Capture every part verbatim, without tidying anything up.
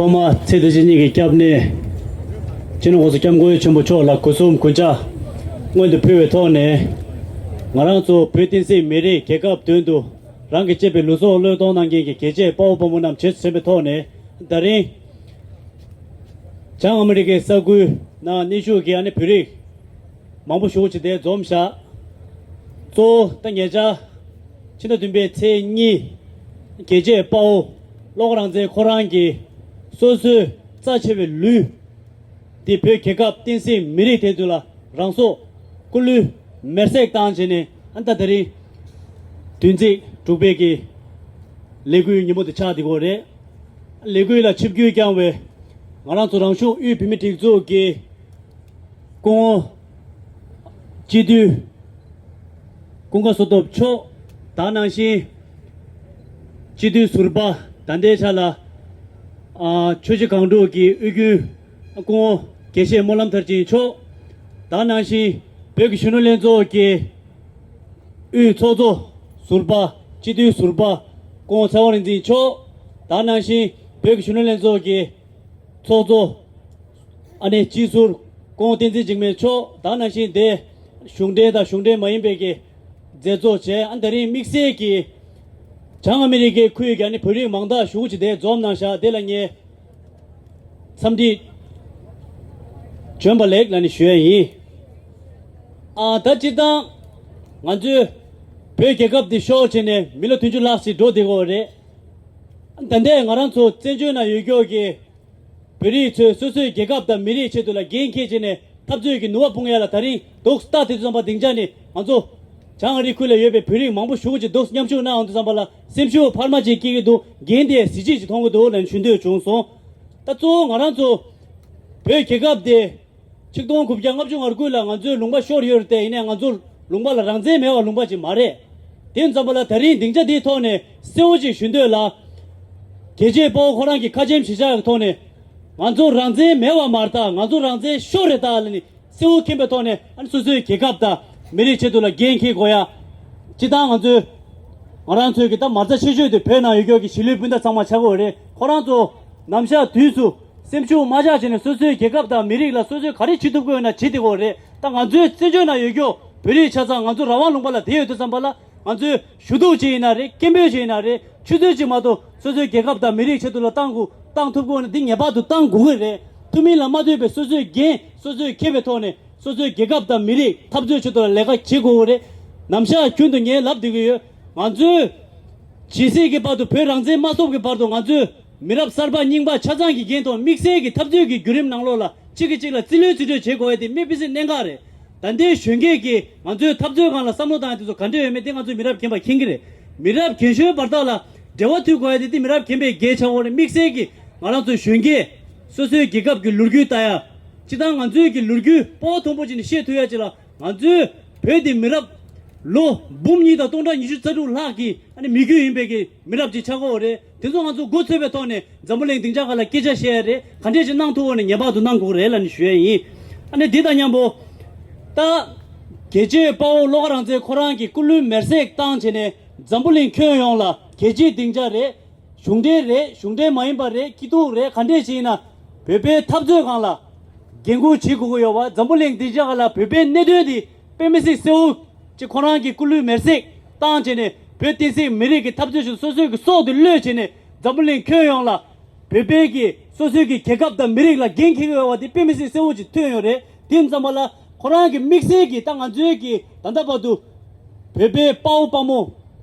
ཐོག་མར་ཚེ་འདི་ཕྱི་གཉིས་ཀྱི་སྐྱབས་གནས་སྤྱི་ནོར་༸གོང་ས་༸སྐྱབས་མགོན་ཆེན་པོ་མཆོག་ལ་སྒོ་གསུམ་གུས་ཕྱག་སྔོན་དུ་ཕུལ་བའི་ཐོག་ནས། ང་རང་ཚོ་བོད་བསྟན་སྲིད་མི་རིགས་རྒྱལ་ཁབ་དོན་དུ་རང་གི་གཅེས་པའི་ལུས་སྲོག་བློས་གཏོང་གནང་མཁན་གྱི་རྒྱལ་གཅེས་དཔའ་བོ་དཔའ་མོ་རྣམས་རྗེས་སུ་དྲན་པའི་ཐོག་ནས། ད་རིང་བྱང་ཨ་མི་རི་ཀའི་ས་ཁུལ་ནང་གནས་བཞུགས་ཀྱི་ཨ་ནེ་བོད་རིགས་མང་པོ་ཞེ་པོ་ཅིག་དེ་འཛོམས་བཞག་གཙོ་བོ་ད་ཉེ་ཆར་ཕྱི་ཟླ་བདུན་པའི་ཚེས་གཉིས། རྒྱལ་གཅེས་དཔའ་བོ་བློ་དགའ་རང་བཙན་ཁོ་རང་གིས་སོ་སོའི་རྩ་ཆེ་བའི་ལུས་འདི་བོད་རྒྱལ་ཁབ་བསྟན་སྲིད་མི་རིགས་དེ་དུས་ལ་རང་སྲོག་སྐུ་ལུས་མེར་སྲེག་བཏང་བྱས་ནས། ཨ་ད་ད་རིང་བདུན་ཚིགས་དྲུག་པའི་གི་ལས་འགུལ་ཉིན་མོ་དེ་ཆགས་བསྡད་ཡོད་རེད། ལས་འགུལ་ལ་ཆིབས་བསྒྱུར་བསྐྱངས་པའི་ང་རང་ཚོ་རང་གཞུང་དབུས་བོད་མིའི་སྒྲིག་འཛུགས་ཀྱི་སྐུ་ངོ་སྤྱི་འཐུས་ཀུན་དགའ་བསོད་སྟོབས་མཆོག། ད་ནང་བཞིན་སྤྱི་འཐུས་ཟུར་པ་ད་ལྟའི་ཆ་ལ་ཨ་ཆོས་བརྒྱུད་གང་དྲུག་གི་དབུས་རྒྱུན་སྐུ་ངོ་དགེ་བཤེས་སྨོན་ལམ་མཐར་ཕྱིན་མཆོག། ད་ནང་བཞིན་བོད་ཀྱི་གཞོན་ནུ་ལྷན་ཚོགས་ཀྱི་དབུས་ཚོགས་གཙོ་ཟུར་པ་སྤྱི་འཐུས་ཟུར་པ་སྐུ་ངོ་ཚེ་དབང་རིག་འཛིན་མཆོག། ད་ནང་བཞིན་བོད་ཀྱི་གཞོན་ནུ་ལྷན་ཚོགས་ཀྱི་ཚོགས་གཙོ་ཨ་ནེ་སྤྱི་ཟུར་སྐུ་ངོ་བསྟན་འཛིན་འཇིགས་མེད་མཆོག། ད་ནང་བཞིན་དེ་གཞུང་འབྲེལ་དང་གཞུང་འབྲེལ་མ་ཡིན་པའི་གི་མཛད་གཙོ་བྱས། ཨ་ད་རིང་དམིགས་བསལ་གྱི་བྱང་ཨ་མི་རི་ཀའི་ཁུལ་གྱི་ཨ་ནེ་བོད་རིགས་མང་དག་ཞེ་པོ་ཅིག་དེ་འཛོམས་གནང་བཞག་དེ་ལ་ངས་འཚམས་འདྲི་བྱོན་པ་ལེགས་ལབ་ནས་ཞུ་ཡ་ཡིན། ཨ་ད་སྤྱིར་བཏང་ང་ཚོའི་བོད་རྒྱལ་ཁབ་འདི་ཤོར་བྱས་ནས་མི་ལོ་བདུན་ཅུ་ལྷག་ཅིག་འགྲོ་བསྡད་ཡོད་རེད། ད་ལྟའི་ང་རང་ཚོ་བཙན་བྱོལ་ནང་ཡོད་ཀྱོག་གི་བོད་རིགས་ཚོས་སོ་སོའི་རྒྱལ་ཁབ་དང་མི་རིགས་ཆེད་དུ་ལ་འགན་འཁྱེར་བྱས་ནས་འཐབ་རྩོད་ཀྱི་ནུས་པ་སྤུངས་ཡ་ལ་ད་རིང་སྡུག་ས་ལྟ་དེ་ཚོ་ཙམ་པ་སྡིངས་ཆ་ནས་ང་ཚོ་བྱང་ཨ་རིའི་ཁུལ་ལ་ཡོད་པའི་བོད་རིགས་མང་པོ་ཞེ་པོ་ཅིག་སྡུག་ས་མཉམ་ཞུགས་གནང་འོང་དུས་ཙམ་པ་ལ་སེམས་ཤུགས་འཕར་མ་ཅིག་སྐྱེ་གི་འདུག་འགན་དེ་གཟི་བརྗིད་ཅིག་མཐོང་གི་འདུག་ལབ་ཞུ་འདོད་བྱུང་སོང་། ད་གཙོ་བོ་ང་རང་ཚོ་བོད་རྒྱལ་ཁབ་དེ་ཆིག་སྟོང་དགུ་བརྒྱ་ལྔ་བཅུ་ང་དགུ་ལ་ང་ཚོའི་ལུང་པ་ཤོར་ཡོད་རེད་དེ། ཡིན་ནའི་ང་ཚོ་ལུང་པ་ལ་རང་བཙན་མེད་པ་ལུང་པ་ཅིག་མ་རེད། དེ་ཙམ་པ་ལ་ད་རིང་སྡིངས་ཆ་འདིའི་ཐོག་ནས་གསལ་བོ་ཅིག་ཞུ་འདོད་ལ། རྒྱལ་གཅེས་དཔའ་བོ་ཁོ་རང་གི་ཁ་ཆེམས་གཞིར་བཞག་གི་ཐོག་ནས་ང་ཚོ་རང་བཙན་མེད་པ་མ་རེད་ད། ང་ཚོ་རང་བཙན་ཤོར་རེད་ད་ལབ་ནས་གསལ་བོ་མཁྱེན་པའི་ཐོག་ནས། ཨ་ནི་སོ་སོའི་རྒྱལ་ཁབ་དང་མི་རིགས་ཆེད་དུ་ལ་འགན་འཁྱེར་དགོས་ཡ། སྤྱིར་བཏང་ང་ཚོའི་ང་རང་ཚོའི་གི་ད་མ་རྩ་ཆེ་ཤོས་དེ་བོད་ནང་ཡོད་ཀྱོག་གི་གཞིས་ལུས་སྤུན་ཟླ་ཚང་མ་ཆགས་ཀྱི་ཡོད་རེད། ཁོ་རང་ཚོ་ནམ་ཞག་དུས་སུ་སེམས་ཤུགས་མ་ཆག་བྱས་ནས་སོ་སོའི་རྒྱལ་ཁབ་དང་མི་རིགས་ལ་སོ་སོས་ག་རེ་བྱེད་ཐུབ་ཀྱི་ཡོད་ན་བྱེད་བསྡད་ཀྱི་ཡོད་རེད། ད་ང་ཚོའི་བཙན་བྱོལ་ནང་ཡོད་ཀྱོག་བོད་རིགས་ཆ་ཚང་ང་ཚོ་རང་དབང་ལུང་པ་ལ་བསྡད་ཡོད་དུས་ཙམ་པ་ལ། ང་ཚོས་ཞུ་གཏུག་ཅིག་ཡིན་ན་རེད། སྐད་འབོད་ཅིག་ཡིན་ན་རེད། ཆུ་ཚོད་ཅིག་མ་གཏོགས་སོ་སོའི་རྒྱལ་ཁབ་དང་མི་རིགས་ཆེད་དུ་ལ་བཏང་དགོས་བཏང་ཐུབ་དགོས་ན་འདི་ངེས་པར་དུ་བཏང་དགོས་ཀྱི་རེད། ཐུབ་མིན་ལ་མ་ལྟོས་པའི་སོ་སོའི་འགན་སོ་སོས་འཁྱེར་བའི་ཐོག་ནས་སོ་སོའི་རྒྱལ་ཁབ་དང་མི་རིགས་འཐབ་རྩོད་ཆེད་དུ་ལ་ལས་ཀ་བྱེད་དགོས་ཀྱི་རེད། ནམ་ཞག་རྒྱུན་དུ་ངས་ལབ་བསྡད་ཀྱི་ཡོད། ང་ཚོའི་ཇི་སྲིད་ཀྱི་བར་དུ་བོད་རང་བཙན་མ་ཐོབ་ཀྱི་བར་དུ་ང་ཚོའི་མི་རབས་གསར་པ་རྙིང་པ་ཆ་ཚང་གི་འགན་ཐོག་དམིགས་བསལ་གྱི་འཐབ་རྩོད་ཀྱི་བརྒྱུད་རིམ་ནང་ལོགས་ལ་གཅིག་གིས་གཅིག་ལ་རྩིས་ལོན་རྩིས་སྤྲོད་བྱེད་དགོས་ཡ་དེ་དམིགས་བསལ་གནད་འགག་རེད། ད་ལྟའི་གཞོན་སྐྱེས་ཀྱིས་ང་ཚོའི་འཐབ་རྩོད་སྒང་ལ་བསམ་བློ་བཏང་ཡ་དེ་ཚོ་ག་འདྲ་ཡོད་མེད་དེ་ང་ཚོའི་མི་རབས་རྒན་པ་མཁྱེན་གྱི་རེད། མི་རབས་རྒན་གཞོན་བར་ཐག་ལ་འབྲེལ་བ་མཐུད་དགོས་ཡ་དེ་དེ་མི་རབས་རྒན་པའི་འགན་ཆགས་ཡོད་རེད། དམིགས་བསལ་གྱིས་ང་རང་ཚོའི་གཞོན་སྐྱེས་སོ་སོའི་རྒྱལ་ཁབ་ཀྱི་ལོ་རྒྱུས་ལྟ་ཡ། སྤྱིར་བཏང་ང་ཚོའི་གི་ལོ་རྒྱུས་སྤོ་བོ་མཐོན་པོ་བྱས་ནས་བཤད་ཐུབ་ཡ་ཅིག་ལ། ང་ཚོའི་བོད་འདི་མི་རབས་ལོ་འབུམ་གཉིས་དང་སྟོང་ཕྲག་ཉི་ཤུ་རྩ་དྲུག་ལྷག་གི་ཨ་ནི་མི་རྒྱུད་ཡིན་པའི་གི་མི་རབས་ཅིག་ཆགས་ཀྱི་ཡོད་རེད། དེ་ཚོ་ང་ཚོ་མགོ་ཚོས་པའི་ཐོག་ནས་འཛམ་བུ་གླིང་སྡིངས་ཆ་ཁག་ལ་སྐད་ཆ་བཤད་ཡ་རེད། ག་འདྲས་ཅིག་གནང་ཐུབ་ཡོད་ན་ངེས་པར་དུ་གནང་དགོས་རེད་ལབ་ནས་ཞུ་ཡ་ཡིན། ཨ་ནི་འདི་དང་མཉམ་པོ་ད་རྒྱལ་གཅེས་དཔའ་བོ་བློ་དགའ་རང་བཙན་ཁོ་རང་གི་སྐུ་ལུས་མེར་སྲེག་བཏང་བྱས་ནས་འཛམ་བུ་གླིང་ཁྱོན་ཡོངས་ལ་རྒྱལ་སྤྱིའི་སྡིངས་ཆ་རེད། གཞུང་འབྲེལ་རེད། གཞུང་འབྲེལ་མ་ཡིན་པ་རེད། སྐྱིད་སྡུག་རེད། ག་འདྲས་ཞིག་ཡིན་ན་བོད་པའི་འཐབ་རྩོད་སྒང་ལ་འགན་འཁུར་བྱེད་དགོས་ཀྱི་ཡོད་པ། འཛམ་བུ་གླིང་སྡིངས་ཆ་སྒང་ལ་བོད་པའི་གནད་དོན་འདི་དཔེ་མི་སྲིད་གསལ་བོ་ཅིག་ཁོ་རང་གི་སྐུ་ལུས་མེར་སྲེག་བཏང་བྱས་ནས་བོད་བསྟན་སྲིད་མི་རིགས་ཀྱི་འཐབ་རྩོད་ཆེད་སོ་སོའི་གི་སྲོག་དེ་བློས་བྱས་ནས་འཛམ་བུ་གླིང་ཁྱོན་ཡོངས་ལ་བོད་པའི་གི་སོ་སོའི་གི་རྒྱལ་ཁབ་དང་མི་རིགས་ལ་འགན་འཁྱེར་གྱི་ཡོད་པ་དེ་དཔེ་མི་སྲིད་གསལ་བོ་ཅིག་ཐོན་ཡོད་རེད། དེ་ཙམ་པ་ལ་ཁོ་རང་གི་དམིགས་བསལ་གྱི་ད་ང་ཚོའི་གི་ད་ལྟ་བར་དུ་བོད་པའི་དཔའ་བོ་དཔའ་མོ་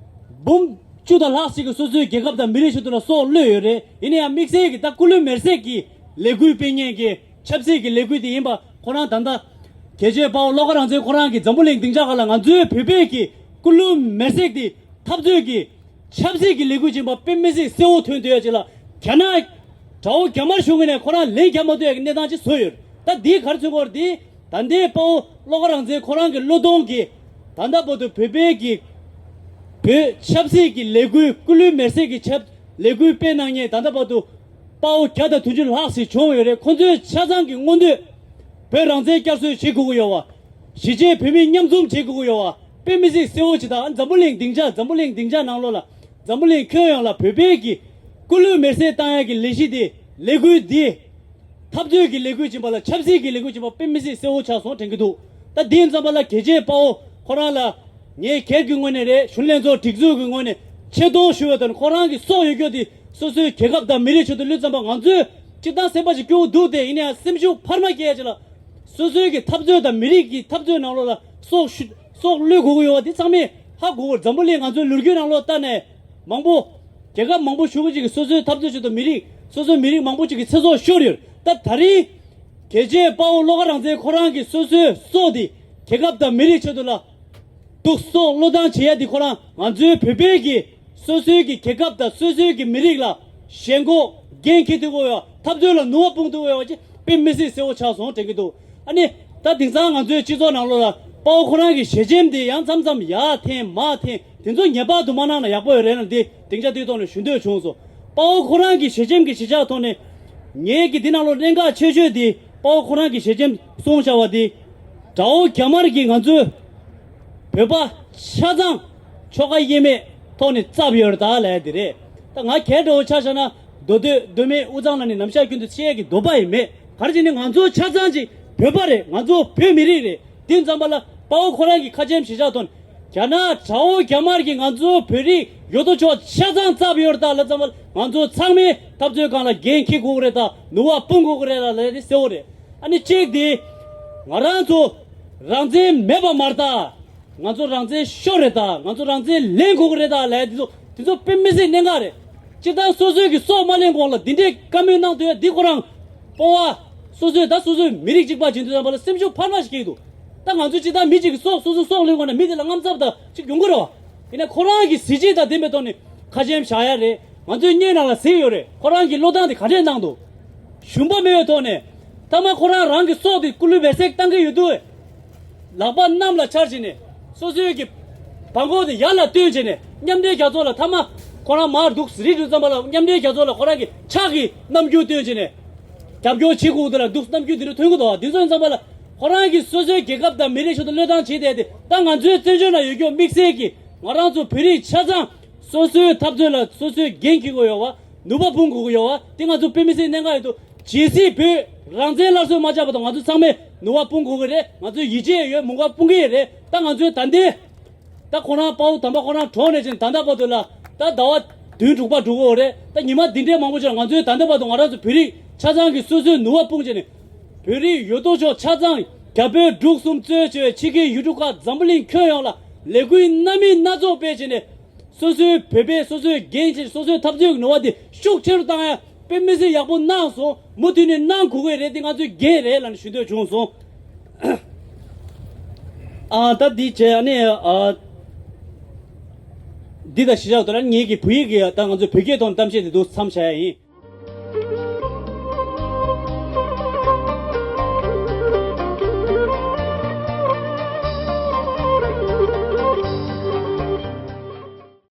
འབུམ་བཅུ་དང་ལྷག་ཞིག་གིས་སོ་སོའི་རྒྱལ་ཁབ་དང་མི་རིགས་ཆེད་དུ་ལ་སྲོག་བློས་ཡོད་རེད། ཡིན་ན་ཡང་དམིགས་བསལ་གྱི་ད་སྐུ་ལུས་མེར་སྲེག་གི་ལས་འགུལ་སྤེལ་མཁན་གྱི་ཆབ་སྲིད་ཀྱི་ལས་འགུལ་དེ་ཡིན་པ་ཁོ་རང་ད་ལྟ་རྒྱལ་གཅེས་དཔའ་བོ་བློ་དགའ་རང་བཙན་ཁོ་རང་གིས་འཛམ་བུ་གླིང་སྡིངས་ཆ་ཁག་ལ་ང་ཚོའི་བོད་པའི་གི་སྐུ་ལུས་མེར་སྲེག་དེ་འཐབ་རྩོད་ཀྱི་ཆབ་སྲིད་ཀྱི་ལས་འགུལ་ཡིན་པ་དཔེ་མི་སྲིད་གསལ་བོ་ཐོན་ཐུབ་ཡ་ཅིག་ལ། རྒྱ་ནག་དགྲ་བོ་རྒྱ་དམར་གཞུང་གི་ནས་ཁོ་རང་ལན་རྒྱག་མ་ཐུབ་ཡ་གི་གནས་སྟངས་ཅིག་བཟོས་ཡོད། ད་འདི་ག་རེ་མཚོན་གྱི་ཡོད་རེད། འདི་ད་ལྟའི་དཔའ་བོ་བློ་དགའ་རང་བཙན་ཁོ་རང་གི་བློས་གཏོང་གིས་ད་ལྟ་བར་དུ་བོད་པའི་གི་བོད་ཆབ་སྲིད་ཀྱི་ལས་འགུལ་སྐུ་ལུས་མེར་སྲེག་གི་ཆབ་ལས་འགུལ་སྤེལ་གནང་མཁན་ད་ལྟ་བར་དུ་དཔའ་བོ་བརྒྱ་དང་བདུན་ཅུ་ལྷག་ཞིག་བྱུང་ཡོད་རེད། ཁོ་ཚོའི་ཆ་ཚང་གི་མངོན་འདོད་བོད་རང་བཙན་བསྐྱར་གསོ་བྱེད་དགོས་ཀྱི་ཡོད་པ། གཞིས་བྱེས་བོད་མི་མཉམ་འཛོམས་བྱེད་དགོས་ཀྱི་ཡོད་པ། དཔེ་མི་སྲིད་གསལ་བོ་ཅིག་དང་འཛམ་བུ་གླིང་སྡིངས་ཆ་འཛམ་བུ་གླིང་སྡིངས་ཆ་ནང་ལོགས་ལ་འཛམ་བུ་གླིང་ཁྱོན་ཡོངས་ལ་བོད་པའི་གི་སྐུ་ལུས་མེར་སྲེག་བཏང་ཡ་གི་ལས་གཞི་དེ་ ལས་འགུལ་འདི་འཐབ་རྩོད་ཀྱི་ལས་འགུལ་ཡིན་པ་ལ་ཆབ་སྲིད་ཀྱི་ལས་འགུལ་ཡིན་པ་དཔེ་མི་སྲིད་གསལ་བོ་ཆགས་སོང་དྲན་གྱི་འདུག་ད་དེ་ཡིན་ཙམ་པ་ལ་རྒྱལ་གཅེས་དཔའ་བོ་ཁོ་རང་ལ་ངས་སྒེར་གྱི་ངོས་ནས་རེད། གཞོན་ལྷན་ཚོགས་སྒྲིག་འཛུགས་ཀྱི་ངོས་ནས་ཆེ་མཐོང་ཞུ་བའི་དོན་ཁོ་རང་གི་སྲོག་ཡོད་རྒྱུ་དེ་སོ་སོའི་རྒྱལ་ཁབ་དང་མི་རིགས་ཆེད་དུ་བློས་བརྩམས་པ། ང་ཚོས་སྤྱིར་བཏང་སེམས་པ་ཞིག་སྐྱོ་བོ་འདུག་དེ་ཡིན་ནའང་སེམས་ཤུགས་འཕར་མ་སྐྱེ་ཡ་ཅིག་ལ། སོ་སོའི་གི་འཐབ་རྩོད་དང་མི་རིགས་ཀྱི་འཐབ་རྩོད་ནང་ལོགས་ལ་སྲོག་ཤུ་སྲོག་བློས་དགོས་ཀྱི་ཡོད་པ་འདི་ཚང་མས་ཧ་གོ་དགོས། འཛམ་བུ་གླིང་ང་ཚོའི་ལོ་རྒྱུས་ནང་ལོགས་ལྟ་ནས་མང་པོ་རྒྱལ་ཁབ་མང་པོ་ཞེ་པོ་ཅིག་གིས་སོ་སོའི་འཐབ་རྩོད་ཆེད་དུ་མི་རིགས་སོ་སོའི་མི་རིགས་མང་པོ་ཅིག་གི་ཚེ་སྲོག་ཤོར་ཡོད། ད་ད་རིང་རྒྱལ་གཅེས་དཔའ་བོ་བློ་དགའ་རང་བཙན་ཁོ་རང་གི་སོ་སོའི་སྲོག་འདི་རྒྱལ་ཁབ་དང་མི་རིགས་ཆེད་དུ་ལ་སྡུག་སྲོག་བློས་བཏང་བྱེད་ཡ་འདི་ཁོ་རང་ང་ཚོའི་བོད་པའི་གི་སོ་སོའི་གི་རྒྱལ་ཁབ་དང་སོ་སོའི་གི་མི་རིགས་ལ་ཞེན་ཁོག་འགན་འཁྱེར་ཐུབ་ཀྱི་ཡོད། འཐབ་རྩོད་ལ་ནུས་པ་སྤུངས་ཐུབ་ཀྱི་ཡོད་པ་ཅིག་དཔེ་མི་སྲིད་གསལ་བོ་ཆགས་སོང་དྲན་གྱི་འདུག་ཨ་ནི་ད་དེང་སང་ང་ཚོའི་སྤྱི་ཚོགས་ནང་ལོགས་ལ་དཔའ་བོ་ཁོ་རང་གི་ཞལ་ཆེམས་དེ་ཡང་མཚམས་མཚམས་ཡར་འཐེན་མར་འཐེན་དེ་ཚོ་ངེས་པར་དུ་མ་གནང་ན་ཡག་པོ་ཡོད་རེད་ལ། འདི་སྡིངས་ཆ་འདིའི་ཐོག་ནས་ཞུ་འདོད་བྱུང་སོང་། དཔའ་བོ་ཁོ་རང་གི་ཞལ་ཆེམས་ཀྱི་གཞིས་ཆགས་ཐོག་ནས་ངེད་ཀྱི་འདི་ནང་ལོགས་གནད་འགག་ཆེ་ཤོས་དེ་དཔའ་བོ་ཁོ་རང་གི་ཞལ་ཆེམས་གསུངས་བཞག་པ་དེ་དགྲ་བོ་རྒྱ་དམར་གྱིས་ང་ཚོའི་བོད་པ་ཆ་ཚང་ཆོལ་ཁ་དབྱེ་མེད་ཐོག་ནས་བཙབ་ཡོད་རེད་ད་ལབ་ཡ་དེ་རེད། ད་ང་གལ་འདྲ་བོ་ཆ་བཞག་ན་མདོ་སྟོད་མདོ་སྨད་དབུས་གཙང་ལ་ནི་ནམ་ཞག་རྒྱུན་དུ་བཤད་ཀྱི་འདོད་པ་ཡིན་མེད། ག་རེ་བྱས་ནས་ང་ཚོ་ཆ་ཚང་ཅིག་བོད་པ་རེད། ང་ཚོ་བོད་མི་རིགས་རེད། དེ་ཙམ་པ་ལ་དཔའ་བོ་ཁོ་རང་གི་ཁ་ཆེམས་གཞིས་ཆགས་ཐོག་ནས་རྒྱ་ནག་དགྲ་བོ་རྒྱ་དམར་གྱིས་ང་ཚོ་བོད་རིགས་ཡོད་དོ་ཅོག་ཆ་ཚང་བཙབ་ཡོད་རེད་ད་ལབ་ཙམ་པ་ལ་ང་ཚོ་ཚང་མས་འཐབ་རྩོད་སྒང་ལ་འགན་འཁྱེར་དགོས་ཀྱི་རེད་ད། ནུས་པ་སྤུངས་དགོས་ཀྱི་རེད་ལ་ལབ་ཡ་དེ་གསལ་བོ་རེད། ཨ་ནི་གཅིག་དེ་ང་རང་ཚོ་རང་བཙན་མེད་པ་མ་རེད་ད། ང་ཚོ་རང་བཙན་ཤོར་རེད་ད། ང་ཚོ་རང་བཙན་ལེན་དགོས་ཀྱི་རེད་ད་ལབ་ཡ་དེ་ཚོ་དེ་ཚོ་དཔེ་མི་སྲིད་གནད་འགག་རེད། སྤྱིར་བཏང་སོ་སོའི་གི་སྲོག་མ་ལེན་གོང་ལ་འདི་འདྲའི་བཀའ་མོལ་གནང་སྡོད་ཡ་འདི་ཁོ་རང་སྤོ་བ། སོ་སོའི་ད་སོ་སོའི་མི་རིགས་གཅིག་པ་བྱེད་འདོད་ཙམ་པ་ལ་སེམས་ཤུགས་འཕར་མ་ཞིག་སྐྱེ་གི་འདུག་ད་ང་ཚོས་སྤྱིར་བཏང་མི་གཅིག་གི་སྲོག་སོ་སོའི་སྲོག་ལེན་གོང་ནས་མི་དེ་ལ་དངངས་འཚབ་དང་ཅིག་ཡོང་གི་རེད་བ། ཡིན་ན་ཁོ་རང་གི་གཟི་བརྗིད་དང་ལྡན་པའི་ཐོག་ནས་ཁ་ཆེམས་བཞག་ཡ་རེད། ང་ཚོའི་སྙན་ནང་ལ་གཟིགས་ཡོད་རེད། ཁོ་རང་གི་བློས་བཏང་དེ་ག་འདྲས་གནང་འདུག་ཞུམ་པ་མེད་པའི་ཐོག་ནས་མཐའ་མ་ཁོ་རང་རང་གི་སྲོག་དེ་སྐུ་ལུས་བེད་སྤྱད་བཏང་གི་ཡོད་དུས། ལག་པ་གནམ་ལ་འཕྱར་བྱས་ནས་སོ་སོའི་གི་བྲང་ཁོག་དེ་ཡར་ལ་བཏོན་བྱས་ནས་མཉམ་འབྲེལ་རྒྱལ་ཚོགས་ལ་མཐའ་མ་ཁོ་རང་མར་འདུག་རིལ་འགྲོ་ཙམ་པ་ལ་མཉམ་འབྲེལ་རྒྱལ་ཚོགས་ལ་ཁོ་རང་གི་ཕྱག་གི་རྣམ་འགྱུར་བཏོན་བྱས་ནས་རྒྱབ་སྐྱོར་བྱེད་དགོས་འདུག་ལ་འདུག་རྣམ་འགྱུར་དེ་འདྲ་ཐོན་གི་འདུག་དེ་ཚོ་ཡིན་ཙམ་པ་ལ་ཁོ་རང་གི་སོ་སོའི་རྒྱལ་ཁབ་དང་མི་རིགས་ཆེད་དུ་བློས་བཏང་བྱས་བསྡད་དེ་ད་ང་ཚོའི་བཙན་བྱོལ་ནང་ཡོད་རྒྱུ་དམིགས་བསལ་གྱི་ང་རང་ཚོ་བོད་རིགས་ཆ་ཚང་སོ་སོའི་འཐབ་རྩོད་ལ་སོ་སོའི་འགན་འཁྱེར་དགོས་ཡོད་བ། ནུས་པ་སྤུངས་དགོས་ཀྱི་ཡོད་བ། དེ་ང་ཚོ་དཔེ་མི་སྲིད་གནད་འགག་ཡོད་དོ། ཇི་སྲིད་བོད་རང་བཙན་སླར་གསོ་མ་བྱས་བར་དུ་ང་ཚོ་ཚང་མས་ནུས་པ་སྤུངས་དགོས་ཀྱི་རེད། ང་ཚོའི་ཡིད་ཆེས་ཡོད་མོས་པ་སྤུངས་ཀྱི་ཡོད་རེད། ད་ང་ཚོའི་ད་ལྟའི་ད་ཁོ་རང་དཔའ་བོ་དམ་པ་ཁོ་རང་གྲོངས་ནས་ཅིང་ད་ལྟ་བར་དུ་ལ་ད་ཟླ་བ་བདུན་དྲུག་པ་འགྲོ་གི་ཡོད་རེད། ད་ཉི་མ་འདི་འདྲའི་མང་པོ་ཅིག་ལ་ང་ཚོའི་ད་ལྟ་བར་དུ་ང་རང་ཚོ་བོད་རིགས་ཆ་ཚང་གིས་སོ་སོའི་ནུས་པ་སྤུངས་བྱས་ནས་བོད་རིགས་ཡོད་དོ་ཅོག་ཆ་ཚང་རྒྱ་བོད་འབྲུག་གསུམ་གཙོས་བྱས་པའི་ཕྱི་རྒྱལ་ཡུལ་གྲུ་ཁག་འཛམ་བུ་གླིང་ཁྱོན་ཡོངས་ལ་ལས་འགུལ་སྣ་མིན་སྣ་ཚོགས་སྤེལ་བྱས་ནས། སོ་སོའི་བོད་པས་སོ་སོའི་འགན་བཞེས་སོ་སོའི་འཐབ་རྩོད་ཀྱི་ནུས་པ་དེ་ཤུགས་ཆེ་རུ་བཏང་ཡ་དཔེ་མི་སྲིད་ཡག་པོ་གནང་སོང་། མུ་མཐུད་ནས་གནང་དགོས་ཀྱི་རེད། དེ་ང་ཚོའི་འགན་རེད་ལབ་ནས་ཞུ་འདོད་བྱུང་སོང་། ཨ་ད་འདི་བྱས་ཨ་ནི་ཨ་འདི་དང་གཞིས་ཆགས་དོ་ར་ངེད་ཀྱི་བོད་ཡིག་གི་ད་ང་ཚོའི་བོད་སྐད་ཐོག་ནས་གཏམ་བཤད་དེ་འདུག་མཚམས་བཞག་ཡ་ཡིན།